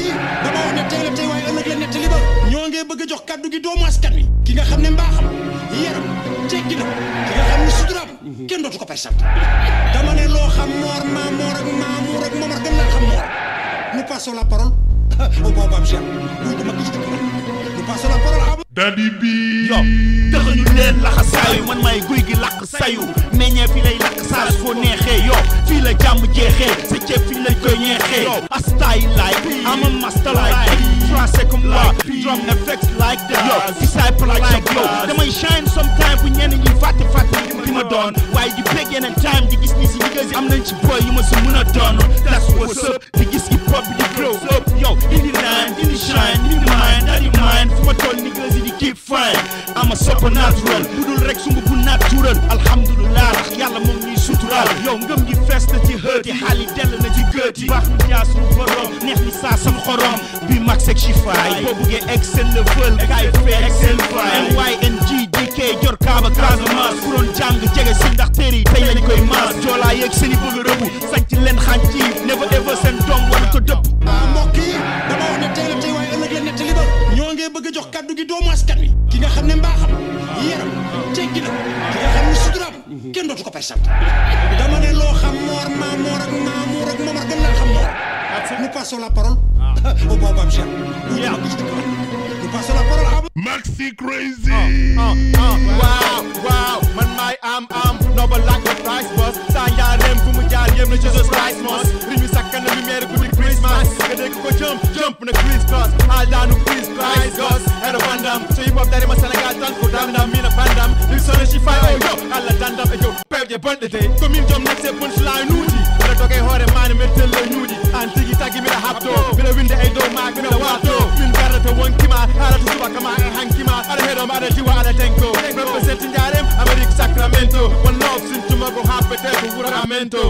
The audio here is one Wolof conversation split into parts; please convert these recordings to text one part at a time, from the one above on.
yi dama wax ne tey la tey waaye ëllëg la nettali ba ñoo ngee bëgg a jox kàddu gi doomu askan wi ki nga xam ne mbaaxam yaram teggi na ki nga xam ne suturaam kenn dootu ko persat dama ne loo xam moor maamoor ak maamour ak momar gën laa xam moor nous passons la parole au bon Bam Cheikh muy dama gis nous passons la parole à Daddy bi yo taxañu leen laxa saayu man may guy gi lakk sayu meññee fi lay lakk saa su ko neexee yo fii la jàmm jeexee sa ceeb fii lañ koy ñeexee yo a style like I'm a master like français comme moi drum effects like that yo disciple like yo damay shine sometime bu ñenn ñi fàtte li ma doon waaye di bég yeneen time di gis ni si niggas yi am nañ ci boy yu ma si mën a doon that's what's up di gis hip hop bi di grow up yo indi line indi shine indi mine daddy mine fu ma toll niggas yi di keep fine I'm a supernatural budul rek sumb bu natural alhamdulillah ndax yàlla moom ñuy sutural yow ngëm gi fees na ci hët yi xaal yi dell na ci gët yi baax ñu jaa suñu borom neex ni saa sam xorom bi max ak chifaay boo buggee excel level kaay fee excel fay NYNGDK jor kaaba Casamance ku doon jàng jege si ndax téere yi tey lañ koy maas joolaa yeeg seen i bëgg rëbu sañ ci leen xànc yi never ever seen doom wala ko dëpp mbokk yi dama wax ne tey la tey waaye ëllëg la nettali ba ñoo ngee bëgg a jox kàddu gi doomu askan wi ki nga xam ne mbaaxam yaram teggi na ki nga xam ne suturaam kenn dootu ko persat dama ne loo xam moor maamoor ak maamour ak momar gën laa xam moor nous passons la parole au bon Bam Cheikh nous passons la parole à Maxi Crazy waaw man maay am noble like the price boss saa njaareem fu mu jaar yem na Jesus Christ mos ri mi sakkan na lumière guddi Christmas nga dégg ko jump na Christ cross haal daanu Christ Christ gos hero bandam so hip hop dari ma Sénégal tan ko damdam mi na bandam li sone ci fay oh yo alla dandam e yo pew je bonde te commune jom nek se punchline nuuti la dogay hoore maane mettel la ñuuji an tigi tagi mi la hapto mi la winde ay dow maak mi la wato min garata wonkima ala to suba kama e hankima ala hedo ma ala jiwa ala tenko represent njarem Amerique Sacramento one love sin tuma go happete ko wuramento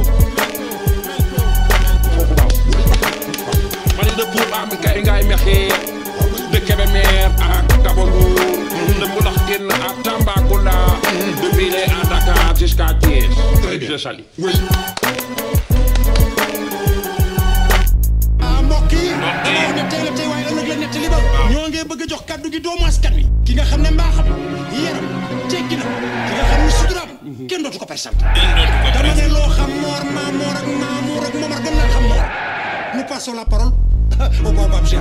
mani de pour am kay ngay mexé de Kébémer ak Gabongour de Moulax Guène à Tambacounda de Villers à Dakar jusqu'à Thiès je salue oui mbokk yi dama wax ne tey la tey waaye ëllëg la nettali ba ñoo ngee bëgg a jox kàddu gi doomu askan wi ki nga xam ne mbaaxam yaram teggi na ki nga xam ne suturaam kenn dootu ko persat dama ne loo xam moor maamoor ak maamour ak momar gën laa xam moor nous passons la parole au bon Bam Cheikh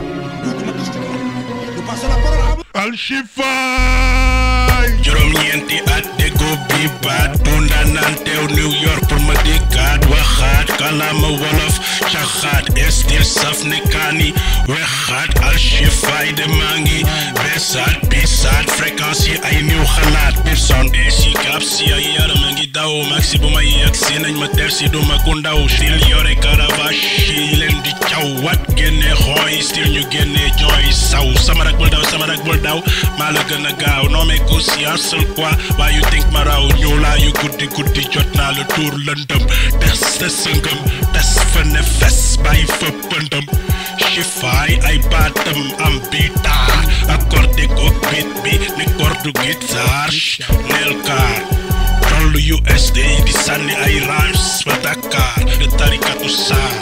nous passons la parole à Al Chifaay juróom-ñeenti at déggoo bi baat dunda naan teew New York pour ma dikkaat waxaat kalaama wolof caxaat estil saf ne kaani wexaat Al Chifaay de maa ngi beesaat pisaat fréquence yi ay niw xalaat person si cap si ay yaram a ngi daw maxi bu may yegg si nañ ma ter si duma ku ndaw stil yore caravage yi leen di caw wat génne xooy stil ñu génne jooy saw sama rak bul daw maa la gën a gaaw non mais conscience seul quoi why you think ma raw ñëw laa yu guddi jot naa la tuur lëndëm des sa sëngëm des fa ne fes bàyyi fa pëndëm chifaay ay baatam am bitaar accordé ko bit bi ni corde guitare neel kaar tollu USD di sànni ay rhymes ba Dakar de tarikatu saar